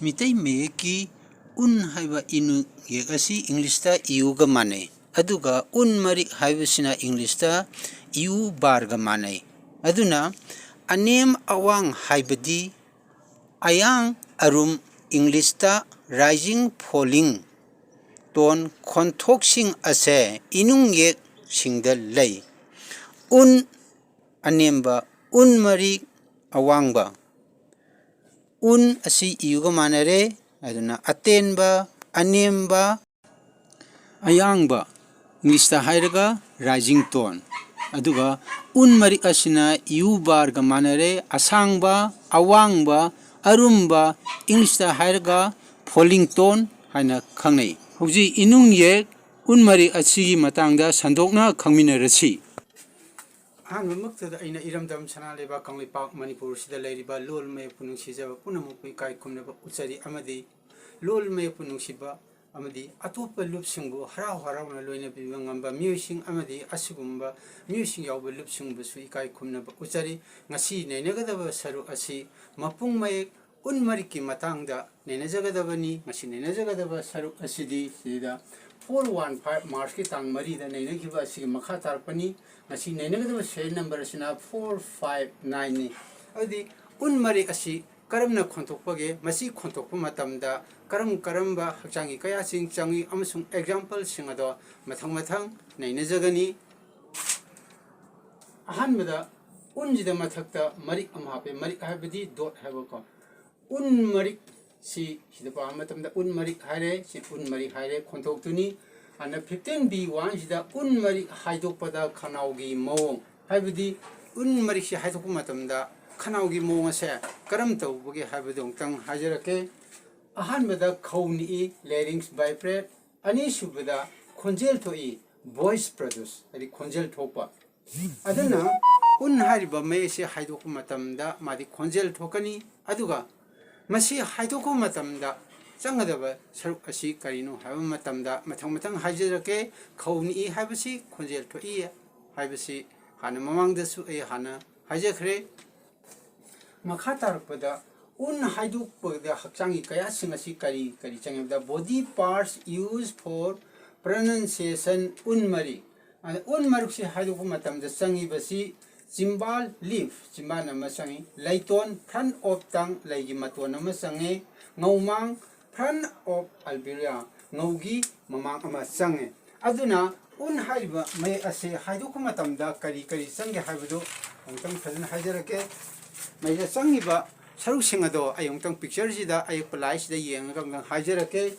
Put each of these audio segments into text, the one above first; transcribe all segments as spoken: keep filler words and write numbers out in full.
ꯃꯤꯇꯩ ꯃꯌꯦꯛꯀꯤ ꯎꯟ ꯍꯥꯏꯕ ꯏꯅꯨꯡ ꯌꯦꯛ ꯑꯁꯤ ꯏꯪꯂꯤꯁꯇ ꯏꯌꯨꯒ ꯃꯥꯟꯅꯩ, ꯑꯗꯨꯒ ꯎꯟ ꯃꯔꯤꯛ ꯍꯥꯏꯕꯁꯤꯅ ꯏꯪꯂꯤꯁꯇ ꯏꯌꯨ ꯕꯥꯔꯒ ꯃꯥꯟꯅꯩ꯫ ꯑꯗꯨꯅ ꯑꯅꯦꯝ ꯑꯋꯥꯡ ꯍꯥꯏꯕꯗꯤ ꯑꯌꯥꯡ ꯑꯔꯨꯝ, ꯏꯪꯂꯤꯁꯇ rising falling tone ꯈꯣꯟꯊꯣꯛꯁꯤꯡ ꯑꯁꯦ ꯏꯅꯨꯡ ꯌꯦꯛꯁꯤꯡꯗ ꯂꯩ꯫ ꯎꯟ ꯑꯅꯦꯝꯕ, ꯎꯟ ꯃꯔꯤꯛ ꯑꯋꯥꯡꯕ꯫ ꯎꯟ ꯑꯁꯤ ꯏꯌꯨꯒ ꯃꯥꯟꯅꯔꯦ꯫ ꯑꯗꯨꯅ ꯑꯇꯦꯟꯕ, ꯑꯅꯦꯝꯕ, ꯑꯌꯥꯡꯕ, ꯏꯪꯂꯤꯁꯇ ꯍꯥꯏꯔꯒ rising tone꯫ ꯑꯗꯨꯒ ꯎꯟ ꯃꯔꯤꯛ ꯑꯁꯤꯅ ꯏꯌꯨ ꯕꯥꯔꯒ ꯃꯥꯟꯅꯔꯦ꯫ ꯑꯁꯥꯡꯕ, ꯑꯋꯥꯡꯕ, ꯑꯔꯨꯝꯕ, ꯏꯪꯂꯤꯁꯇ ꯍꯥꯏꯔꯒ falling tone ꯍꯥꯏꯅ ꯈꯪꯅꯩ꯫ ꯍꯧꯖꯤꯛ ꯏꯅꯨꯡ ꯌꯦꯛ ꯎꯟ ꯃꯔꯤꯛ ꯑꯁꯤꯒꯤ ꯃꯇꯥꯡꯗ ꯁꯟꯗꯣꯛꯅ ꯈꯪꯃꯤꯟꯅꯔꯁꯤ꯫ ꯑꯍꯥꯟꯕꯃꯛꯇꯗ ꯑꯩꯅ ꯏꯔꯝꯗꯝ ꯁꯅꯥ ꯂꯩꯕꯥꯛ ꯀꯪꯂꯩꯄꯥꯛ ꯃꯅꯤꯄꯨꯔꯁꯤꯗ ꯂꯩꯔꯤꯕ ꯂꯣꯜ ꯃꯌꯦꯛꯄꯨ ꯅꯨꯡꯁꯤꯖꯕ ꯄꯨꯝꯅꯃꯛꯄꯨ ꯏꯀꯥꯏ ꯈꯨꯝꯅꯕ ꯎꯠꯆꯔꯤ, ꯑꯃꯗꯤ ꯂꯣꯜ ꯃꯌꯦꯛꯄꯨ ꯅꯨꯡꯁꯤꯕ ꯑꯃꯗꯤ ꯑꯇꯣꯞꯄ ꯂꯨꯞꯁꯤꯡꯕꯨ ꯍꯔꯥꯎ ꯍꯔꯥꯎꯅ ꯂꯣꯏꯅꯕꯤꯕ ꯉꯝꯕ ꯃꯤꯑꯣꯏꯁꯤꯡ ꯑꯃꯗꯤ ꯑꯁꯤꯒꯨꯝꯕ ꯃꯤꯑꯣꯏꯁꯤꯡ ꯌꯥꯎꯕ ꯂꯨꯞꯁꯤꯡꯕꯨꯁꯨ ꯏꯀꯥꯏ ꯈꯨꯝꯅꯕ ꯎꯠꯆꯔꯤ꯫ ꯉꯁꯤ ꯅꯩꯅꯒꯗꯕ ꯁꯔꯨꯛ ꯑꯁꯤ ꯃꯄꯨꯡ ꯃꯌꯦꯛ ꯎꯟ ꯃꯔꯤꯛꯀꯤ ꯃꯇꯥꯡꯗ ꯅꯩꯅꯖꯒꯗꯕꯅꯤ꯫ ꯉꯁꯤ ꯅꯩꯅꯖꯒꯗꯕ ꯁꯔꯨꯛ ꯑꯁꯤꯗꯤ ꯁꯤꯗ four one five Marchꯀꯤ ꯇꯥꯡ ꯃꯔꯤꯗ ꯅꯩꯅꯈꯤꯕ ꯑꯁꯤꯒꯤ ꯃꯈꯥ ꯇꯥꯔꯛꯄꯅꯤ꯫ ꯉꯁꯤ ꯅꯩꯅꯒꯗꯕ serial number ꯑꯁꯤꯅ four five nineꯅꯤ꯫ ꯑꯗꯨꯗꯤ ꯎꯟ ꯃꯔꯤꯛ ꯑꯁꯤ ꯀꯔꯝꯅ ꯈꯣꯟꯊꯣꯛꯄꯒꯦ? ꯃꯁꯤ ꯈꯣꯟꯊꯣꯛꯄ ꯃꯇꯝꯗ ꯀꯔꯝ ꯀꯔꯝꯕ ꯍꯛꯆꯥꯡꯒꯤ ꯀꯌꯥꯁꯤꯡ ꯆꯪꯏ ꯑꯃꯁꯨꯡ exampleꯁꯤꯡ ꯑꯗꯣ ꯃꯊꯪ ꯃꯊꯪ ꯅꯩꯅꯖꯒꯅꯤ꯫ ꯑꯍꯥꯟꯕꯗ ꯎꯟꯁꯤꯗ ꯃꯊꯛꯇ ꯃꯔꯤꯛ ꯑꯃ ꯍꯥꯞꯄꯦ꯫ ꯃꯔꯤꯛ ꯍꯥꯏꯕꯗꯤ dot ꯍꯥꯏꯕꯀꯣ꯫ ꯎꯟ ꯃꯔꯤꯛ ꯁꯤ ꯁꯤꯗ ꯄꯥꯕ ꯃꯇꯝꯗ ꯎꯟ ꯃꯔꯤꯛ ꯍꯥꯏꯔꯦ, ꯁꯤ ꯎꯟ ꯃꯔꯤꯛ ꯍꯥꯏꯔꯦ ꯈꯣꯟꯊꯣꯛꯇꯨꯅꯤ꯫ ꯑꯗꯨꯅ fifteen B oneꯁꯤꯗ ꯎꯟ ꯃꯔꯤꯛ ꯍꯥꯏꯗꯣꯛꯄꯗ ꯈꯅꯥꯎꯒꯤ ꯃꯑꯣꯡ ꯍꯥꯏꯕꯗꯤ ꯎꯟ ꯃꯔꯤꯛꯁꯤ ꯍꯥꯏꯗꯣꯛꯄ ꯃꯇꯝꯗ ꯈꯅꯥꯎꯒꯤ ꯃꯑꯣꯡ ꯑꯁꯦ ꯀꯔꯝ ꯇꯧꯕꯒꯦ ꯍꯥꯏꯕꯗꯨ ꯑꯃꯨꯛꯇꯪ ꯍꯥꯏꯖꯔꯛꯀꯦ꯫ ꯑꯍꯥꯟꯕꯗ ꯈꯧ ꯅꯤꯛꯏ, larynx vibrate꯫ ꯑꯅꯤꯁꯨꯕꯗ ꯈꯣꯟꯖꯦꯜ ꯊꯣꯛꯏ, voice produce, ꯍꯥꯏꯗꯤ ꯈꯣꯟꯖꯦꯜ ꯊꯣꯛꯄ꯫ ꯑꯗꯨꯅ ꯎꯟ ꯍꯥꯏꯔꯤꯕ ꯃꯌꯦꯛꯁꯦ ꯍꯥꯏꯗꯣꯛꯄ ꯃꯇꯝꯗ ꯃꯥꯗꯤ ꯈꯣꯟꯖꯦꯜ ꯊꯣꯛꯀꯅꯤ꯫ ꯑꯗꯨꯒ ꯃꯁꯤ ꯍꯥꯏꯗꯣꯛꯄ ꯃꯇꯝꯗ ꯆꯪꯒꯗꯕ ꯁꯔꯨꯛ ꯑꯁꯤ ꯀꯔꯤꯅꯣ ꯍꯥꯏꯕ ꯃꯇꯝꯗ ꯃꯊꯪ ꯃꯊꯪ ꯍꯥꯏꯖꯔꯛꯀꯦ꯫ ꯈꯧ ꯅꯤꯛꯏ ꯍꯥꯏꯕꯁꯤ ꯈꯣꯟꯖꯦꯜ ꯊꯣꯛꯏ ꯍꯥꯏꯕꯁꯤ ꯍꯥꯟꯅ ꯃꯃꯥꯡꯗꯁꯨ ꯑꯩ ꯍꯥꯟꯅ ꯍꯥꯏꯖꯈ꯭ꯔꯦ꯫ ꯃꯈꯥ ꯇꯥꯔꯛꯄꯗ ꯎꯟ ꯍꯥꯏꯗꯣꯛꯄꯗ ꯍꯛꯆꯥꯡꯒꯤ ꯀꯌꯥꯁꯤꯡ ꯑꯁꯤ ꯀꯔꯤ ꯀꯔꯤ ꯆꯪꯉꯤ ꯍꯥꯏꯕꯗ, body parts used for pronunciation, ꯎꯟ ꯃꯔꯤ꯫ ꯑꯗ ꯎꯟ ꯃꯔꯤꯛꯁꯤ ꯍꯥꯏꯗꯣꯛꯄ ꯃꯇꯝꯗ ꯆꯪꯉꯤꯕꯁꯤ ꯆꯤꯝꯕꯥꯜ, lip, ꯆꯤꯝꯕꯥꯜ ꯑꯃ ꯆꯪꯉꯤ, ꯂꯩꯇꯣꯟ, front of tongue, ꯂꯩꯒꯤ ꯃꯇꯣꯟ ꯑꯃ ꯆꯪꯉꯤ, ꯉꯧꯃꯥꯡ, front of alveolar, ꯉꯧꯒꯤ ꯃꯃꯥꯡ ꯑꯃ ꯆꯪꯉꯤ꯫ ꯑꯗꯨꯅ ꯎꯟ ꯍꯥꯏꯔꯤꯕ ꯃꯌꯦꯛ ꯑꯁꯤ ꯍꯥꯏꯗꯣꯛꯄ ꯃꯇꯝꯗ ꯀꯔꯤ ꯀꯔꯤ ꯆꯪꯒꯦ ꯍꯥꯏꯕꯗꯨ ꯑꯃꯨꯛꯇꯪ ꯐꯖꯅ ꯍꯥꯏꯖꯔꯛꯀꯦ꯫ ꯃꯁꯤꯗ ꯆꯪꯉꯤꯕ ꯁꯔꯨꯛꯁꯤꯡ ꯑꯗꯣ ꯑꯩ ꯑꯃꯨꯛꯇꯪ pictureꯁꯤꯗ, ꯑꯌꯦꯛꯄ ꯂꯥꯏꯁꯤꯗ ꯌꯦꯡꯉꯒ ꯑꯃꯨꯛꯇꯪ ꯍꯥꯏꯖꯔꯛꯀꯦ꯫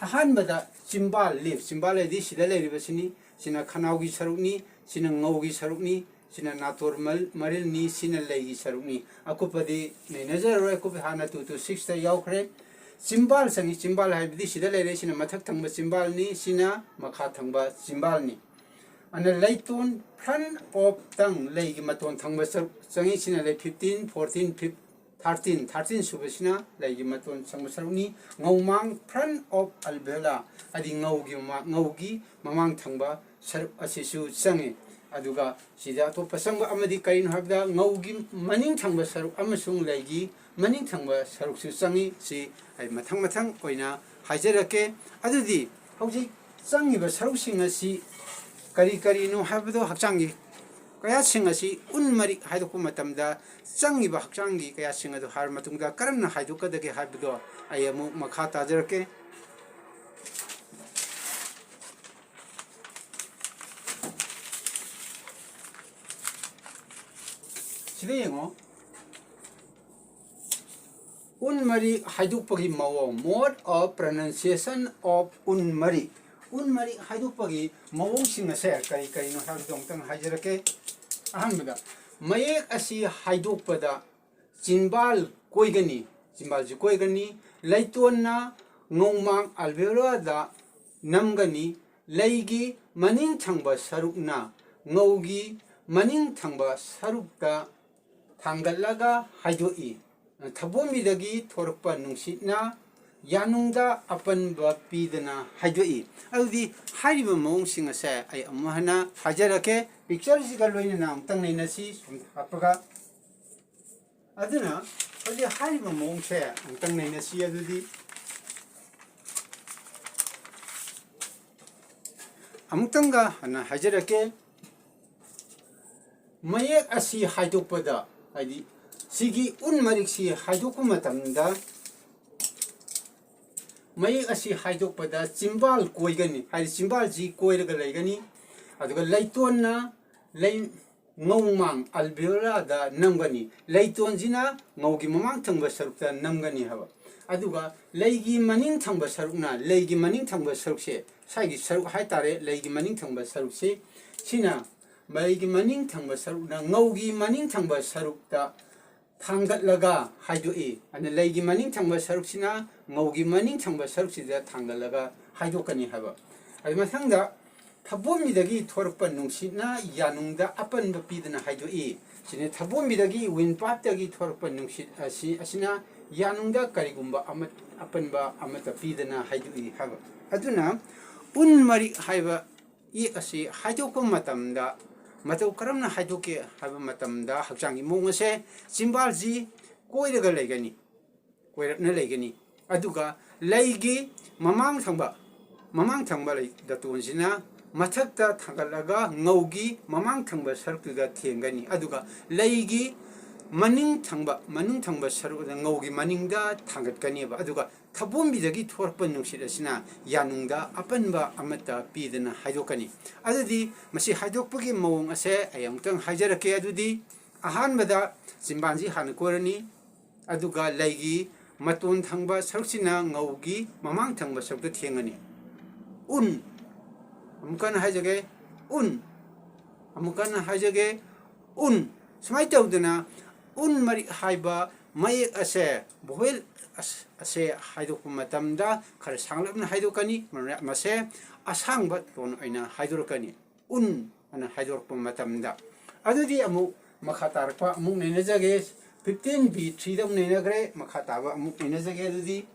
ꯑꯍꯥꯟꯕꯗ ꯆꯤꯝꯕꯥꯜ, lip, ꯆꯤꯝꯕꯥꯜ ꯍꯥꯏꯗꯤ ꯁꯤꯗ ꯂꯩꯔꯤꯕꯁꯤꯅꯤ꯫ ꯁꯤꯅ ꯈꯅꯥꯎꯒꯤ ꯁꯔꯨꯛꯅꯤ, ꯁꯤꯅ ꯉꯧꯒꯤ ꯁꯔꯨꯛꯅꯤ, ꯁꯤꯅ ꯅꯥꯇꯣꯔ ꯃꯜ-, ꯃꯔꯤꯜꯅꯤ, ꯁꯤꯅ ꯂꯩꯒꯤ ꯁꯔꯨꯛꯅꯤ꯫ ꯑꯀꯨꯞꯄꯗꯤ ꯅꯩꯅꯖꯔꯔꯣꯏ, ꯑꯀꯨꯞꯄ ꯍꯥꯟꯅ two to sixꯇ ꯌꯥꯎꯈ꯭ꯔꯦ꯫ ꯆꯤꯝꯕꯥꯜ ꯆꯪꯉꯤ, ꯆꯤꯝꯕꯥꯜ ꯍꯥꯏꯕꯗꯤ ꯁꯤꯗ ꯂꯩꯔꯦ, ꯁꯤꯅ ꯃꯊꯛ ꯊꯪꯕ ꯆꯤꯝꯕꯥꯜꯅꯤ, ꯁꯤꯅ ꯃꯈꯥ ꯊꯪꯕ ꯆꯤꯝꯕꯥꯜꯅꯤ꯫ ꯑꯗꯨꯅ ꯂꯩꯇꯣꯟ, front of tongue, ꯂꯩꯒꯤ ꯃꯇꯣꯟ ꯊꯪꯕ ꯁꯔꯨꯛ ꯆꯪꯉꯤ, ꯁꯤꯅ ꯂꯩ fifteen, fourteen, fif-, thirteen, thirteen ꯁꯨꯕꯁꯤꯅ ꯂꯩꯒꯤ ꯃꯇꯣꯟ ꯊꯪꯕ ꯁꯔꯨꯛꯅꯤ꯫ ꯉꯧꯃꯥꯡ, front of alveolar, ꯍꯥꯏꯗꯤ ꯉꯧꯒꯤ ꯃꯃꯥ-, ꯉꯧꯒꯤ ꯃꯃꯥꯡ ꯊꯪꯕ ꯁꯔꯨꯛ ꯑꯁꯤꯁꯨ ꯆꯪꯉꯤ꯫ ꯑꯗꯨꯒ ꯁꯤꯗ ꯑꯇꯣꯞꯄ ꯆꯪꯕ ꯑꯃꯗꯤ ꯀꯔꯤꯅꯣ ꯍꯥꯏꯕꯗ, ꯉꯧꯒꯤ ꯃꯅꯤꯡ ꯊꯪꯕ ꯁꯔꯨꯛ ꯑꯃꯁꯨꯡ ꯂꯩꯒꯤ ꯃꯅꯤꯡ ꯊꯪꯕ ꯁꯔꯨꯛꯁꯨ ꯆꯪꯉꯤ꯫ ꯁꯤ ꯑꯩ ꯃꯊꯪ ꯃꯊꯪ ꯑꯣꯏꯅ ꯍꯥꯏꯖꯔꯛꯀꯦ꯫ ꯑꯗꯨꯗꯤ ꯍꯧꯖꯤꯛ ꯆꯪꯉꯤꯕ ꯁꯔꯨꯛꯁꯤꯡ ꯑꯁꯤ ꯀꯔꯤ ꯀꯔꯤꯅꯣ ꯍꯥꯏꯕꯗꯣ, ꯍꯛꯆꯥꯡꯒꯤ ꯀꯌꯥꯁꯤꯡ ꯑꯁꯤ ꯎꯟ ꯃꯔꯤꯛ ꯍꯥꯏꯗꯣꯛꯄ ꯃꯇꯝꯗ ꯆꯪꯉꯤꯕ ꯍꯛꯆꯥꯡꯒꯤ ꯀꯌꯥꯁꯤꯡ ꯑꯗꯨ ꯍꯥꯏꯔ ꯃꯇꯨꯡꯗ ꯀꯔꯝꯅ ꯍꯥꯏꯗꯣꯛꯀꯗꯒꯦ ꯍꯥꯏꯕꯗꯣ ꯑꯩ ꯑꯃꯨꯛ ꯃꯈꯥ ꯇꯥꯖꯔꯛꯀꯦ꯫ ꯁꯤꯗ ꯌꯦꯡꯉꯣ꯫ ꯎꯟ ꯃꯔꯤ ꯍꯥꯏꯗꯣꯛꯄꯒꯤ ꯃꯑꯣꯡ, mode of pronunciation of ꯎꯟ ꯃꯔꯤ꯫ ꯎꯟ ꯃꯔꯤ ꯍꯥꯏꯗꯣꯛꯄꯒꯤ ꯃꯑꯣꯡꯁꯤꯡ ꯑꯁꯦ ꯀꯔꯤ ꯀꯔꯤꯅꯣ ꯍꯥꯏꯕꯗꯣ ꯑꯃꯨꯛꯇꯪ ꯍꯥꯏꯖꯔꯛꯀꯦ꯫ ꯑꯍꯥꯟꯕꯗ, ꯃꯌꯦꯛ ꯑꯁꯤ ꯍꯥꯏꯗꯣꯛꯄꯗ ꯆꯤꯟꯕꯥꯜ ꯀꯣꯏꯒꯅꯤ, ꯆꯤꯟꯕꯥꯜꯁꯤ ꯀꯣꯏꯒꯅꯤ꯫ ꯂꯩꯇꯣꯟꯅ ꯉꯧꯃꯥꯡ alveolarꯗ ꯅꯝꯒꯅꯤ꯫ ꯂꯩꯒꯤ ꯃꯅꯤꯡ ꯊꯪꯕ ꯁꯔꯨꯛꯅ ꯉꯧꯒꯤ ꯃꯅꯤꯡ ꯊꯪꯕ ꯁꯔꯨꯛꯇ ꯊꯥꯡꯒꯠꯂꯒ ꯍꯥꯏꯗꯣꯛꯏ꯫ ꯊꯕꯣꯝꯕꯤꯗꯒꯤ ꯊꯣꯔꯛꯄ ꯅꯨꯡꯁꯤꯠꯅ ꯌꯥꯅꯨꯡꯗ ꯑꯄꯟꯕ ꯄꯤꯗꯅ ꯍꯥꯏꯗꯣꯛꯏ꯫ ꯑꯗꯨꯗꯤ ꯍꯥꯏꯔꯤꯕ ꯃꯑꯣꯡꯁꯤꯡ ꯑꯁꯦ ꯑꯩ ꯑꯃꯨꯛ ꯍꯟꯅ ꯍꯥꯏꯖꯔꯛꯀꯦ꯫ Pictureꯁꯤꯒ ꯂꯣꯏꯅꯅ ꯑꯃꯨꯛꯇꯪ ꯅꯩꯅꯁꯤ꯫ ꯁꯨꯝ ꯍꯥꯞꯄꯒ ꯑꯗꯨꯅ ꯍꯧꯖꯤꯛ ꯍꯥꯏꯔꯤꯕ ꯃꯑꯣꯡꯁꯦ ꯑꯃꯨꯛꯇꯪ ꯅꯩꯅꯁꯤ꯫ ꯑꯗꯨꯗꯤ ꯑꯃꯨꯛꯇꯪꯒ ꯍꯟꯅ ꯍꯥꯏꯖꯔꯛꯀꯦ꯫ ꯃꯌꯦꯛ ꯑꯁꯤ ꯍꯥꯏꯗꯣꯛꯄꯗ, ꯍꯥꯏꯗꯤ ꯁꯤꯒꯤ ꯎꯟ ꯃꯔꯤꯛꯁꯤ ꯍꯥꯏꯗꯣꯛꯄ ꯃꯇꯝꯗ, ꯃꯌꯦꯛ ꯑꯁꯤ ꯍꯥꯏꯗꯣꯛꯄꯗ ꯆꯤꯝꯕꯥꯜ ꯀꯣꯏꯒꯅꯤ, ꯍꯥꯏꯗꯤ ꯆꯤꯝꯕꯥꯜꯁꯤ ꯀꯣꯏꯔꯒ ꯂꯩꯒꯅꯤ꯫ ꯑꯗꯨꯒ ꯂꯩꯇꯣꯟꯅ ꯂꯩ, ꯉꯧꯃꯥꯡ alveolar ꯗ ꯅꯝꯒꯅꯤ꯫ ꯂꯩꯇꯣꯟꯁꯤꯅ ꯉꯧꯒꯤ ꯃꯃꯥꯡ ꯊꯪꯕ ꯁꯔꯨꯛꯇ ꯅꯝꯒꯅꯤ ꯍꯥꯏꯕ꯫ ꯑꯗꯨꯒ ꯂꯩꯒꯤ ꯃꯅꯤꯡ ꯊꯪꯕ ꯁꯔꯨꯛꯅ, ꯂꯩꯒꯤ ꯃꯅꯤꯡ ꯊꯪꯕ ꯁꯔꯨꯛꯁꯦ, ꯁ꯭ꯋꯥꯏꯒꯤ ꯁꯔꯨꯛ ꯍꯥꯏꯇꯥꯔꯦ, ꯂꯩꯒꯤ ꯃꯅꯤꯡ ꯊꯪꯕ ꯁꯔꯨꯛꯁꯤ, ꯁꯤꯅ, ꯂꯩꯒꯤ ꯃꯅꯤꯡ ꯊꯪꯕ ꯁꯔꯨꯛꯅ ꯉꯧꯒꯤ ꯃꯅꯤꯡ ꯊꯪꯕ ꯁꯔꯨꯛꯇ ꯊꯥꯡꯒꯠꯂꯒ ꯍꯥꯏꯗꯣꯛꯏ꯫ ꯑꯗꯨꯅ ꯂꯩꯒꯤ ꯃꯅꯤꯡ ꯊꯪꯕ ꯁꯔꯨꯛꯁꯤꯅ ꯉꯧꯒꯤ ꯃꯅꯤꯡ ꯊꯪꯕ ꯁꯔꯨꯛꯁꯤꯗ ꯊꯥꯡꯒꯠꯂꯒ ꯍꯥꯏꯗꯣꯛꯀꯅꯤ ꯍꯥꯏꯕ꯫ ꯑꯗꯨ ꯃꯊꯪꯗ ꯊꯕꯣꯝꯕꯤꯗꯒꯤ ꯊꯣꯔꯛꯄ ꯅꯨꯡꯁꯤꯠꯅ ꯌꯥꯅꯨꯡꯗ ꯑꯄꯟꯕ ꯄꯤꯗꯅ ꯍꯥꯏꯗꯣꯛꯏ꯫ ꯁꯤꯅ ꯊꯕꯣꯝꯕꯤꯗꯒꯤ, windpipe ꯇꯒꯤ ꯊꯣꯔꯛꯄ ꯅꯨꯡꯁꯤꯠ ꯑꯁꯤ, ꯑꯁꯤꯅ ꯌꯥꯅꯨꯡꯗ ꯀꯔꯤꯒꯨꯝꯕ ꯑꯃ, ꯑꯄꯟꯕ ꯑꯃꯠꯇ ꯄꯤꯗꯅ ꯍꯥꯏꯗꯣꯛꯏ ꯍꯥꯏꯕ꯫ ꯑꯗꯨꯅ ꯎꯟ ꯃꯔꯤꯛ ꯍꯥꯏꯕ ꯏꯌꯦꯛ ꯑꯁꯤ ꯍꯥꯏꯗꯣꯛꯄ ꯃꯇꯝꯗ ꯃꯇꯧ ꯀꯔꯝꯅ ꯍꯥꯏꯗꯣꯛꯀꯦ ꯍꯥꯏꯕ ꯃꯇꯝꯗ, ꯍꯛꯆꯥꯡꯒꯤ ꯃꯑꯣꯡ ꯑꯁꯦ ꯆꯤꯝꯕꯥꯜꯁꯤ ꯀꯣꯏꯔꯒ ꯂꯩꯒꯅꯤ, ꯀꯣꯏꯔꯞꯅ ꯂꯩꯒꯅꯤ꯫ ꯑꯗꯨꯒ ꯂꯩꯒꯤ ꯃꯃꯥꯡ ꯊꯪꯕ, ꯃꯃꯥꯡ ꯊꯪꯕ ꯂꯩ ꯗꯇꯣꯟꯁꯤꯅ ꯃꯊꯛꯇ ꯊꯥꯡꯒꯠꯂꯒ ꯉꯧꯒꯤ ꯃꯃꯥꯡ ꯊꯪꯕ ꯁꯔꯨꯛꯇꯨꯗ ꯊꯦꯡꯒꯅꯤ꯫ ꯑꯗꯨꯒ ꯂꯩꯒꯤ ꯃꯅꯤꯡ ꯊꯪꯕ, ꯃꯅꯨꯡ ꯊꯪꯕ ꯁꯔꯨꯛ ꯑꯗꯨ ꯉꯧꯒꯤ ꯃꯅꯤꯡꯗ ꯊꯥꯡꯒꯠꯀꯅꯦꯕ꯫ ꯑꯗꯨꯒ ꯊꯕꯣꯝꯕꯤꯗꯒꯤ ꯊꯣꯔꯛꯄ ꯅꯨꯡꯁꯤꯠ ꯑꯁꯤꯅ ꯌꯥꯅꯨꯡꯗ ꯑꯄꯟꯕ ꯑꯃꯠꯇ ꯄꯤꯗꯅ ꯍꯥꯏꯗꯣꯛꯀꯅꯤ꯫ ꯑꯗꯨꯗꯤ ꯃꯁꯤ ꯍꯥꯏꯗꯣꯛꯄꯒꯤ ꯃꯑꯣꯡ ꯑꯁꯦ ꯑꯩ ꯑꯃꯨꯛꯇꯪ ꯍꯥꯏꯖꯔꯛꯀꯦ꯫ ꯑꯗꯨꯗꯤ ꯑꯍꯥꯟꯕꯗ ꯆꯤꯝꯕꯥꯜꯁꯤ ꯍꯥꯟꯅ ꯀꯣꯏꯔꯅꯤ, ꯑꯗꯨꯒ ꯂꯩꯒꯤ ꯃꯇꯣꯟ ꯊꯪꯕ ꯁꯔꯨꯛꯁꯤꯅ ꯉꯧꯒꯤ ꯃꯃꯥꯡ ꯊꯪꯕ ꯁꯔꯨꯛꯇ ꯊꯦꯡꯒꯅꯤ꯫ ꯎꯟ, ꯑꯃꯨꯛ ꯍꯟꯅ ꯍꯥꯏꯖꯒꯦ, ꯎꯟ, ꯑꯃꯨꯛ ꯍꯟꯅ ꯍꯥꯏꯖꯒꯦ, ꯎꯟ꯫ ꯁꯨꯃꯥꯏꯅ ꯇꯧꯗꯅ ꯎꯟ ꯃꯔꯤꯛ ꯍꯥꯏꯕ ꯃꯌꯦꯛ ꯑꯁꯦ, vowel ꯑꯁ-, ꯑꯁꯦ ꯍꯥꯏꯗꯣꯛꯄ ꯃꯇꯝꯗ ꯈꯔ ꯁꯥꯡꯂꯞꯅ ꯍꯥꯏꯗꯣꯛꯀꯅꯤ, ꯃꯔꯝꯗꯤ ꯃꯁꯦ ꯑꯁꯥꯡꯕ ꯇꯣꯟ ꯑꯣꯏꯅ ꯍꯥꯏꯗꯣꯔꯛꯀꯅꯤ꯫ ꯎꯟ ꯑꯅ ꯍꯥꯏꯗꯣꯔꯛꯄ ꯃꯇꯝꯗ꯫ ꯑꯗꯨꯗꯤ ꯑꯃꯨꯛ ꯃꯈꯥ ꯇꯥꯔꯛꯄ ꯑꯃꯨꯛ ꯅꯩꯅꯖꯒꯦ꯫ fifteen B three ꯗ ꯑꯃꯨꯛ ꯅꯩꯅꯈ꯭ꯔꯦ, ꯃꯈꯥ ꯇꯥꯕ ꯑꯃꯨꯛ ꯅꯩꯅꯖꯒꯦ꯫ ꯑꯗꯨꯗꯤ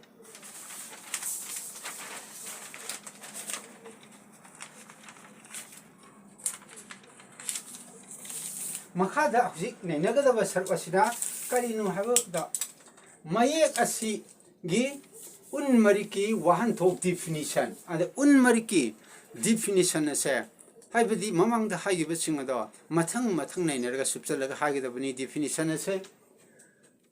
ꯃꯈꯥꯗ ꯍꯧꯖꯤꯛ ꯅꯩꯅꯒꯗꯕ ꯁꯔꯨꯛ ꯑꯁꯤꯅ ꯀꯔꯤꯅꯣ ꯍꯥꯏꯕꯗ, ꯃꯌꯦꯛ ꯑꯁꯤꯒꯤ ꯎꯟ ꯃꯔꯤꯛꯀꯤ ꯋꯥꯍꯟꯊꯣꯛ, definition, ꯑꯗ ꯎꯟ ꯃꯔꯤꯛꯀꯤ definition ꯑꯁꯦ, ꯍꯥꯏꯕꯗꯤ ꯃꯃꯥꯡꯗ ꯍꯥꯏꯈꯤꯕꯁꯤꯡ ꯑꯗꯣ ꯃꯊꯪ ꯃꯊꯪ ꯅꯩꯅꯔꯒ ꯁꯨꯞꯆꯜꯂꯒ ꯍꯥꯏꯒꯗꯕꯅꯤ꯫ Definition ꯑꯁꯦ,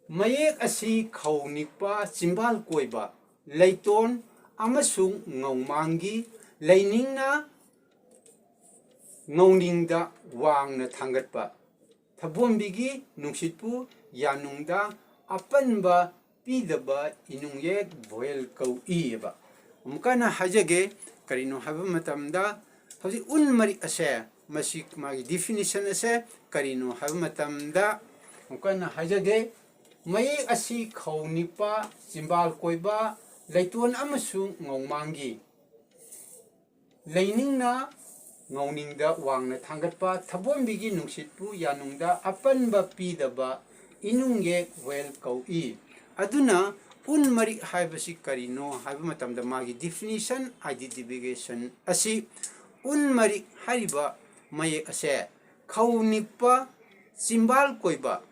ꯃꯌꯦꯛ ꯑꯁꯤ ꯈꯧ ꯅꯤꯛꯄ, ꯆꯤꯝꯕꯥꯜ ꯀꯣꯏꯕ ꯂꯩꯇꯣꯟ ꯑꯃꯁꯨꯡ ꯉꯧꯃꯥꯡꯒꯤ ꯂꯩꯅꯤꯡꯅ ꯉꯧꯅꯤꯡꯗ ꯋꯥꯡꯅ ꯊꯥꯡꯒꯠꯄ ꯊꯕꯣꯝꯕꯤꯒꯤ ꯅꯨꯡꯁꯤꯠꯄꯨ ꯌꯥꯅꯨꯡꯗ ꯑꯄꯟꯕ ꯄꯤꯗꯕ ꯏꯅꯨꯡꯌꯦꯛ vowel ꯀꯧꯏꯑꯕ꯫ ꯑꯃꯨꯛꯀ ꯍꯟꯅ ꯍꯥꯏꯖꯒꯦ, ꯀꯔꯤꯅꯣ ꯍꯥꯏꯕ ꯃꯇꯝꯗ, ꯍꯧꯖꯤꯛ ꯎꯟ ꯃꯔꯤꯛ ꯑꯁꯦ, ꯃꯁꯤ ꯃꯥꯒꯤ definition ꯑꯁꯦ ꯀꯔꯤꯅꯣ ꯍꯥꯏꯕ ꯃꯇꯝꯗ, ꯑꯃꯨꯛꯀ ꯍꯟꯅ ꯍꯥꯏꯖꯒꯦ, ꯃꯌꯦꯛ ꯑꯁꯤ ꯈꯧ ꯅꯤꯛꯄ, ꯆꯤꯝꯕꯥꯜ ꯀꯣꯏꯕ, ꯂꯩꯇꯣꯟ ꯑꯃꯁꯨꯡ ꯉꯧꯃꯥꯡꯒꯤ ꯂꯩꯅꯤꯡꯅ ꯉꯧꯅꯤꯡꯗ ꯋꯥꯡꯅ ꯊꯥꯡꯒꯠꯄ ꯊꯕꯣꯝꯕꯤꯒꯤ ꯅꯨꯡꯁꯤꯠꯄꯨ ꯌꯥꯅꯨꯡꯗ ꯑꯄꯟꯕ ꯄꯤꯗꯕ ꯏꯅꯨꯡꯌꯦꯛ vowel ꯀꯧꯏ꯫ ꯑꯗꯨꯅ ꯎꯟ ꯃꯔꯤꯛ ꯍꯥꯏꯕꯁꯤ ꯀꯔꯤꯅꯣ ꯍꯥꯏꯕ ꯃꯇꯝꯗ, ꯃꯥꯒꯤ definition, identification ꯑꯁꯤ, ꯎꯟ ꯃꯔꯤꯛ ꯍꯥꯏꯔꯤꯕ ꯃꯌꯦꯛ ꯑꯁꯦ ꯈꯧ ꯅꯤꯛꯄ, ꯆꯤꯝꯕꯥꯜ ꯀꯣꯏꯕ,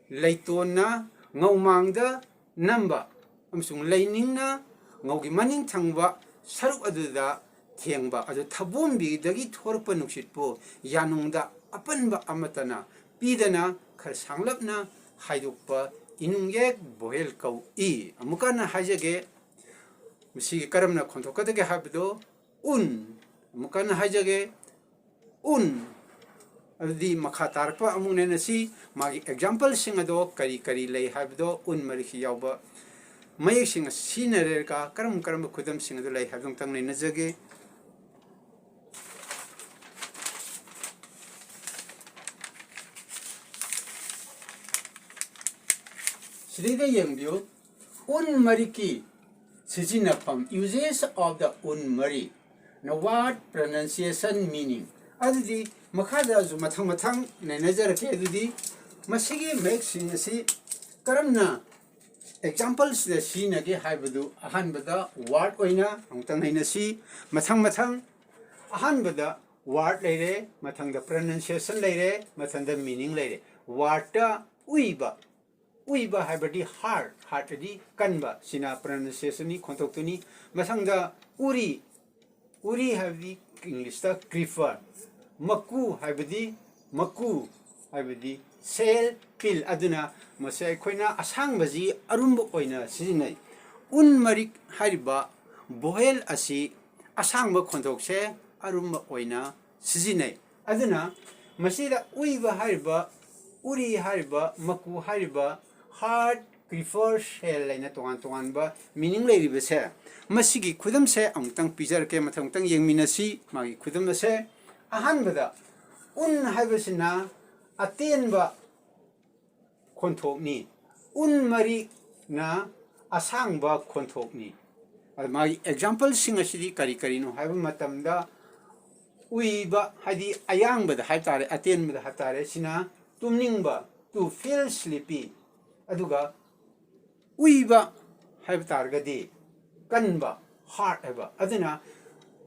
ꯂꯩꯇꯣꯟꯅ ꯉꯧꯃꯥꯡꯗ ꯅꯝꯕ ꯑꯃꯁꯨꯡ ꯂꯩꯅꯤꯡꯅ ꯉꯧꯒꯤ ꯃꯅꯤꯡ ꯊꯪꯕ ꯁꯔꯨꯛ ꯑꯗꯨꯗ ꯊꯦꯡꯕ, ꯑꯗꯨ ꯊꯕꯣꯝꯕꯤꯗꯒꯤ ꯊꯣꯔꯛꯄ ꯅꯨꯡꯁꯤꯠꯄꯨ ꯌꯥꯅꯨꯡꯗ ꯑꯄꯟꯕ ꯑꯃꯠꯇꯅ ꯄꯤꯗꯅ ꯈꯔ ꯁꯥꯡꯂꯞꯅ ꯍꯥꯏꯗꯣꯛꯄ ꯏꯅꯨꯡꯌꯦꯛ vowel ꯀꯧꯏ꯫ ꯑꯃꯨꯛꯀ ꯍꯟꯅ ꯍꯥꯏꯖꯒꯦ, ꯃꯁꯤꯒꯤ ꯀꯔꯝꯅ ꯈꯣꯟꯊꯣꯛꯀꯗꯒꯦ ꯍꯥꯏꯕꯗꯨ, ꯎꯟ, ꯑꯃꯨꯛꯀ ꯍꯟꯅ ꯍꯥꯏꯖꯒꯦ, ꯎꯟ꯫ ꯑꯗꯨꯗꯤ ꯃꯈꯥ ꯇꯥꯔꯛꯄ ꯑꯃꯨꯛ ꯅꯩꯅꯁꯤ꯫ ꯃꯥꯒꯤ exampleꯁꯤꯡ ꯑꯗꯣ ꯀꯔꯤ ꯀꯔꯤ ꯂꯩ ꯍꯥꯏꯕꯗꯣ ꯎꯟ ꯃꯔꯤꯛꯁꯤ ꯌꯥꯎꯕ ꯃꯌꯦꯛꯁꯤꯡ ꯑꯁꯤ ꯁꯤꯖꯤꯟꯅꯔꯒ ꯀꯔꯝ ꯀꯔꯝꯕ ꯈꯨꯗꯝꯁꯤꯡ ꯑꯗꯨ ꯂꯩ ꯍꯥꯏꯕꯗꯨ ꯑꯃꯨꯛꯇꯪ ꯅꯩꯅꯖꯒꯦ꯫ ꯁꯤꯗꯩꯗ ꯌꯦꯡꯕꯤꯌꯨ, ꯎꯟ ꯃꯔꯤꯛꯀꯤ ꯁꯤꯖꯤꯟꯅꯐꯝ, uses of the ꯎꯟ ꯃꯔꯤꯛ꯫ Now, word pronunciation meaning꯫ ꯑꯗꯨꯗꯤ ꯃꯈꯥꯗꯁꯨ ꯃꯊꯪ ꯃꯊꯪ ꯅꯩꯅꯖꯔꯛꯀꯦ꯫ ꯑꯗꯨꯗꯤ ꯃꯁꯤꯒꯤ ꯃꯌꯦꯛꯁꯤꯡ ꯑꯁꯤ ꯀꯔꯝꯅ exampleꯁꯤꯗ ꯁꯤꯖꯤꯟꯅꯒꯦ ꯍꯥꯏꯕꯗꯨ, ꯑꯍꯥꯟꯕꯗ word ꯑꯣꯏꯅ ꯑꯃꯨꯛꯇꯪ ꯅꯩꯅꯁꯤ꯫ ꯃꯊꯪ ꯃꯊꯪ, ꯑꯍꯥꯟꯕꯗ word ꯂꯩꯔꯦ, ꯃꯊꯪꯗ pronunciation ꯂꯩꯔꯦ, ꯃꯊꯪꯗ meaning ꯂꯩꯔꯦ꯫ Wordꯇ ꯎꯏꯕ, ꯎꯏꯕ ꯍꯥꯏꯕꯗꯤ heart, heart ꯍꯥꯏꯗꯤ ꯀꯟꯕ, ꯁꯤꯅ pronunciation ꯅꯤ, ꯈꯣꯟꯊꯣꯛꯇꯨꯅꯤ꯫ ꯃꯊꯪꯗ ꯎꯔꯤ, ꯎꯔꯤ ꯍꯥꯏꯕꯗꯤ English ꯇ creeper, ꯃꯀꯨ ꯍꯥꯏꯕꯗꯤ, ꯃꯀꯨ ꯍꯥꯏꯕꯗꯤ shell, peel꯫ ꯑꯗꯨꯅ ꯃꯁꯤ ꯑꯩꯈꯣꯏꯅ ꯑꯁꯥꯡꯕꯁꯤ ꯑꯔꯨꯝꯕ ꯑꯣꯏꯅ ꯁꯤꯖꯤꯟꯅꯩ꯫ ꯎꯟ ꯃꯔꯤꯛ ꯍꯥꯏꯔꯤꯕ vowel ꯑꯁꯤ ꯑꯁꯥꯡꯕ ꯈꯣꯟꯊꯣꯛꯁꯦ ꯑꯔꯨꯝꯕ ꯑꯣꯏꯅ ꯁꯤꯖꯤꯟꯅꯩ꯫ ꯑꯗꯨꯅ ꯃꯁꯤꯗ ꯎꯏꯕ ꯍꯥꯏꯔꯤꯕ, ꯎꯔꯤ ꯍꯥꯏꯔꯤꯕ, ꯃꯀꯨ ꯍꯥꯏꯔꯤꯕ, heart, creeper, shell ꯍꯥꯏꯅ ꯇꯣꯉꯥꯟ ꯇꯣꯉꯥꯟꯕ meaning ꯂꯩꯔꯤꯕꯁꯦ, ꯃꯁꯤꯒꯤ ꯈꯨꯗꯝꯁꯦ ꯑꯃꯨꯛꯇꯪ ꯄꯤꯖꯔꯛꯀꯦ, ꯃꯊꯪ ꯃꯊꯪ ꯌꯦꯡꯃꯤꯟꯅꯁꯤ꯫ ꯃꯥꯒꯤ ꯈꯨꯗꯝ ꯑꯁꯦ, ꯑꯍꯥꯟꯕꯗ, ꯎꯟ ꯍꯥꯏꯕꯁꯤꯅ ꯑꯇꯦꯟꯕ ꯈꯣꯟꯊꯣꯛꯅꯤ, ꯎꯟ ꯃꯔꯤꯛꯅ ꯑꯁꯥꯡꯕ ꯈꯣꯟꯊꯣꯛꯅꯤ꯫ ꯑꯗ ꯃꯥꯒꯤ example ꯁꯤꯡ ꯑꯁꯤꯗꯤ ꯀꯔꯤ ꯀꯔꯤꯅꯣ ꯍꯥꯏꯕ ꯃꯇꯝꯗ, ꯎꯏꯕ ꯍꯥꯏꯗꯤ ꯑꯌꯥꯡꯕꯗ ꯍꯥꯏꯕ ꯇꯥꯔꯦ, ꯑꯇꯦꯟꯕꯗ ꯍꯥꯏꯕ ꯇꯥꯔꯦ, ꯁꯤꯅ ꯇꯨꯝꯅꯤꯡꯕ, to feel sleepy꯫ ꯑꯗꯨꯒ ꯎꯏꯕ ꯍꯥꯏꯕ ꯇꯥꯔꯒꯗꯤ ꯀꯟꯕ, heart ꯍꯥꯏꯕ꯫ ꯑꯗꯨꯅ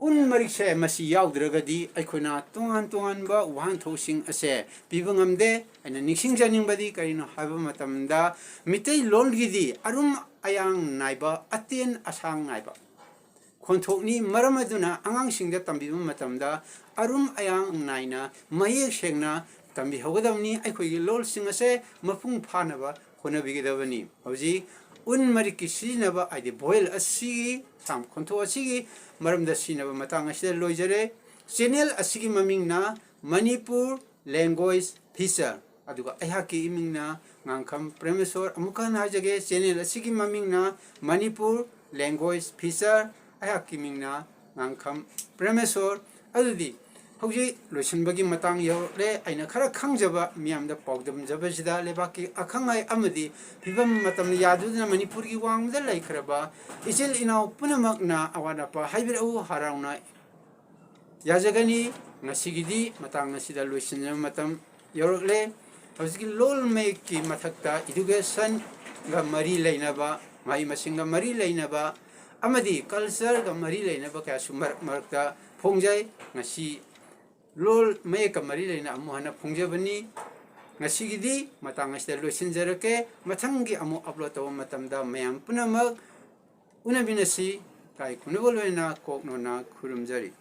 ꯎꯟ ꯃꯔꯤꯛꯁꯦ ꯃꯁꯤ ꯌꯥꯎꯗ꯭ꯔꯒꯗꯤ ꯑꯩꯈꯣꯏꯅ ꯇꯣꯉꯥꯟ ꯇꯣꯉꯥꯟꯕ ꯋꯥꯍꯟꯊꯣꯛꯁꯤꯡ ꯑꯁꯦ ꯄꯤꯕ ꯉꯝꯗꯦ꯫ ꯑꯩꯅ ꯅꯤꯡꯁꯤꯡꯖꯅꯤꯡꯕꯗꯤ ꯀꯔꯤꯅꯣ ꯍꯥꯏꯕ ꯃꯇꯝꯗ, ꯃꯤꯇꯩꯂꯣꯟꯒꯤꯗꯤ ꯑꯔꯨꯝ ꯑꯌꯥꯡ ꯅꯥꯏꯕ, ꯑꯇꯦꯟ ꯑꯁꯥꯡ ꯅꯥꯏꯕ ꯈꯣꯟꯊꯣꯛꯅꯤ꯫ ꯃꯔꯝ ꯑꯗꯨꯅ ꯑꯉꯥꯡꯁꯤꯡꯗ ꯇꯝꯕꯤꯕ ꯃꯇꯝꯗ ꯑꯔꯨꯝ ꯑꯌꯥꯡ ꯅꯥꯏꯅ ꯃꯌꯦꯛ ꯁꯦꯡꯅ ꯇꯝꯕꯤꯍꯧꯒꯗꯕꯅꯤ꯫ ꯑꯩꯈꯣꯏꯒꯤ ꯂꯣꯜꯁꯤꯡ ꯑꯁꯦ ꯃꯄꯨꯡ ꯐꯥꯅꯕ ꯍꯣꯠꯅꯕꯤꯒꯗꯕꯅꯤ꯫ ꯍꯧꯖꯤꯛ ꯎꯟ ꯃꯔꯤꯛꯀꯤ ꯁꯤꯖꯤꯟꯅꯕ ꯍꯥꯏꯗꯤ vowel ꯑꯁꯤꯒꯤ ꯁꯥꯡ ꯈꯣꯟꯊꯣꯛ ꯑꯁꯤꯒꯤ ꯃꯔꯝꯗ ꯁꯤꯖꯤꯟꯅꯕ ꯃꯇꯥꯡ ꯑꯁꯤꯗ ꯂꯣꯏꯖꯔꯦ꯫ Channel ꯑꯁꯤꯒꯤ ꯃꯃꯤꯡꯅ Manipur Language Feature, ꯑꯗꯨꯒ ꯑꯩꯍꯥꯛꯀꯤ ꯏꯃꯤꯡꯅ ꯉꯥꯡꯈꯝ ꯄ꯭ꯔꯦꯃꯦꯁꯣꯔ꯫ ꯑꯃꯨꯛꯀ ꯍꯟꯅ ꯍꯥꯏꯖꯒꯦ, channel ꯑꯁꯤꯒꯤ ꯃꯃꯤꯡꯅ Manipur Language Feature, ꯑꯩꯍꯥꯛꯀꯤ ꯃꯤꯡꯅ ꯉꯥꯡꯈꯝ ꯄ꯭ꯔꯦꯃꯦꯁꯣꯔ꯫ ꯑꯗꯨꯗꯤ ꯍꯧꯖꯤꯛ ꯂꯣꯏꯁꯤꯟꯕꯒꯤ ꯃꯇꯥꯡ ꯌꯧꯔꯛꯂꯦ꯫ ꯑꯩꯅ ꯈꯔ ꯈꯪꯖꯕ ꯃꯤꯌꯥꯝꯗ ꯄꯥꯎꯗꯝꯖꯕꯁꯤꯗ, ꯂꯩꯕꯥꯛꯀꯤ ꯑꯈꯪ ꯑꯍꯩ ꯑꯃꯗꯤ ꯐꯤꯕꯝ ꯃꯇꯝꯅ ꯌꯥꯗꯨꯅ ꯃꯅꯤꯄꯨꯔꯒꯤ ꯋꯥꯡꯃꯗ ꯂꯩꯈ꯭ꯔꯕ ꯏꯆꯤꯜ ꯏꯅꯥꯎ ꯄꯨꯝꯅꯃꯛꯅ ꯑꯋꯥꯠ ꯑꯄꯥ ꯍꯥꯏꯕꯤꯔꯛꯎ, ꯍꯔꯥꯎꯅ ꯌꯥꯖꯒꯅꯤ꯫ ꯉꯁꯤꯒꯤꯗꯤ ꯃꯇꯥꯡ ꯑꯁꯤꯗ ꯂꯣꯏꯁꯤꯟꯖꯕ ꯃꯇꯝ ꯌꯧꯔꯛꯂꯦ꯫ ꯍꯧꯖꯤꯛꯀꯤ ꯂꯣꯜ ꯃꯌꯦꯛꯀꯤ ꯃꯊꯛꯇ education ꯒ ꯃꯔꯤ ꯂꯩꯅꯕ, ꯃꯍꯩ ꯃꯁꯤꯡꯒ ꯃꯔꯤ ꯂꯩꯅꯕ ꯑꯃꯗꯤ culture ꯒ ꯃꯔꯤ ꯂꯩꯅꯕ ꯀꯌꯥꯁꯨ ꯃꯔꯛ ꯃꯔꯛꯇ ꯐꯣꯡꯖꯩ꯫ ꯉꯁꯤ ꯂꯣꯜ ꯃꯌꯦꯛꯀ ꯃꯔꯤ ꯂꯩꯅ ꯑꯃꯨꯛ ꯍꯟꯅ ꯐꯣꯡꯖꯕꯅꯤ꯫ ꯉꯁꯤꯒꯤꯗꯤ ꯃꯇꯥꯡ ꯑꯁꯤꯗ ꯂꯣꯏꯁꯤꯟꯖꯔꯛꯀꯦ꯫ ꯃꯊꯪꯒꯤ ꯑꯃꯨꯛ ꯑꯞꯂꯣꯗ ꯇꯧꯕ ꯃꯇꯝꯗ ꯃꯌꯥꯝ ꯄꯨꯝꯅꯃꯛ ꯎꯅꯃꯤꯟꯅꯁꯤ꯫ ꯂꯥꯏ ꯈꯨꯔꯨꯝꯕ ꯂꯣꯏꯅ ꯀꯣꯛ ꯅꯣꯟꯅ ꯈꯨꯔꯨꯝꯖꯔꯤ꯫